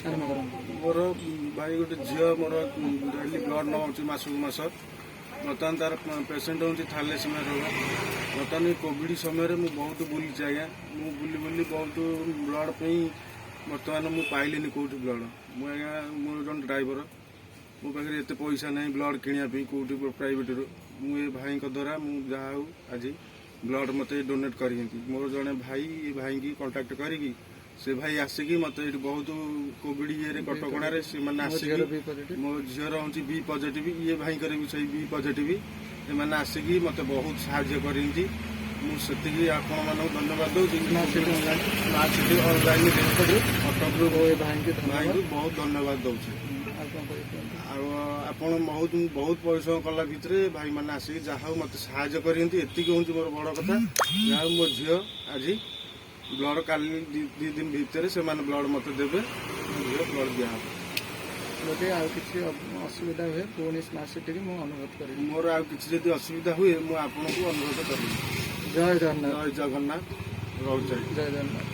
ଆରମ୍ଭ କରନ୍ତୁ। ମୋର ଭାଇ, ଗୋଟେ ଝିଅ ମୋର ଡେଲି ବ୍ଲଡ୍ ନେଉଛି ମାସକୁ ମାସ। ବର୍ତ୍ତମାନ ତାର ପେସେଣ୍ଟ ହେଉଛି ଥାଲେସିମିଆ ରୋଗ। ବର୍ତ୍ତମାନ ଏ କୋଭିଡ଼ ସମୟରେ ମୁଁ ବହୁତ ବୁଲିଛି ଆଜ୍ଞା। ମୁଁ ବୁଲି ବୁଲି ବହୁତ ବ୍ଲଡ୍ ପାଇଁ ବର୍ତ୍ତମାନ ମୁଁ ପାଇଲିନି କେଉଁଠି ବ୍ଲଡ୍। ମୁଁ ଆଜ୍ଞା, ମୁଁ ଜଣେ ଡ୍ରାଇଭର। ମୋ ପାଖରେ ଏତେ ପଇସା ନାହିଁ ବ୍ଲଡ୍ କିଣିବା ପାଇଁ କେଉଁଠି ପ୍ରାଇଭେଟରୁ। ମୁଁ ଏ ଭାଇଙ୍କ ଦ୍ୱାରା ମୁଁ ଯାହା ହଉ ଆଜି ବ୍ଲଡ୍ ମୋତେ ଡୋନେଟ୍ କରିଛନ୍ତି। ମୋର ଜଣେ ଭାଇ, ଏ ଭାଇଙ୍କି କଣ୍ଟାକ୍ଟ କରିକି ସେ ଭାଇ ଆସିକି ମୋତେ ଏଇଠି ବହୁତ କୋଭିଡ଼ ଇଏରେ କଟକଣାରେ ସେମାନେ ମୋ ଝିଅର ଆସିକି ବି ପଜିଟିଭ। ମୋ ଝିଅର ହେଉଛି ବି ପଜିଟିଭ, ଇଏ ଭାଇଙ୍କର ବି ସେଇ ବି ପଜିଟିଭ। ଏମାନେ ଆସିକି ମୋତେ ବହୁତ ସାହାଯ୍ୟ କରିଛନ୍ତି। ମୁଁ ସେତିକି ଆପଣମାନଙ୍କୁ ଧନ୍ୟବାଦ ଦେଉଛି। Smart city online. Smart city online କଟକରୁ ଓ ଏ ଭାଇଙ୍କୁ ଧନ୍ୟବାଦ। ଭାଇଙ୍କୁ ବହୁତ ଧନ୍ୟବାଦ ଦେଉଛି। ଆଉ କଣ କହିବେ କୁହନ୍ତୁ। ଆଉ ଆପଣ ବହୁତ, ମୁଁ ବହୁତ ପରିଶ୍ରମ କଲା ଭିତରେ ଭାଇମାନେ ଆସିକି ଯାହା ହଉ ମୋତେ ସାହାଯ୍ୟ କରିଛନ୍ତି। ଏତିକି ହେଉଛି ମୋର ବଡ଼ କଥା। ଯାହା ହଉ ମୋ ଝିଅ ଆଜି ବ୍ଲଡ୍ କାଲି 2 ଦିନ ଭିତରେ ସେମାନେ ବ୍ଲଡ୍ ମୋତେ ଦେବେ। ମୋ ଝିଅ ବ୍ଲଡ୍ ଦିଆହେବ। ଯଦି ଆଉ କିଛି ଅସୁବିଧା ହୁଏ, ପୁଣି ସ୍ମାର୍ଟ ସିଟିକି ମୁଁ ଅନୁରୋଧ କରିବି। ମୋର ଆଉ କିଛି ଯଦି ଅସୁବିଧା ହୁଏ, ମୁଁ ଆପଣଙ୍କୁ ଅନୁରୋଧ କରିବି। ଜୟ ଜଗନ୍ନାଥ। ଜୟ ଜଗନ୍ନାଥ। ରହୁଛି ଆଜ୍ଞା। ଜୟ ଜଗନ୍ନାଥ।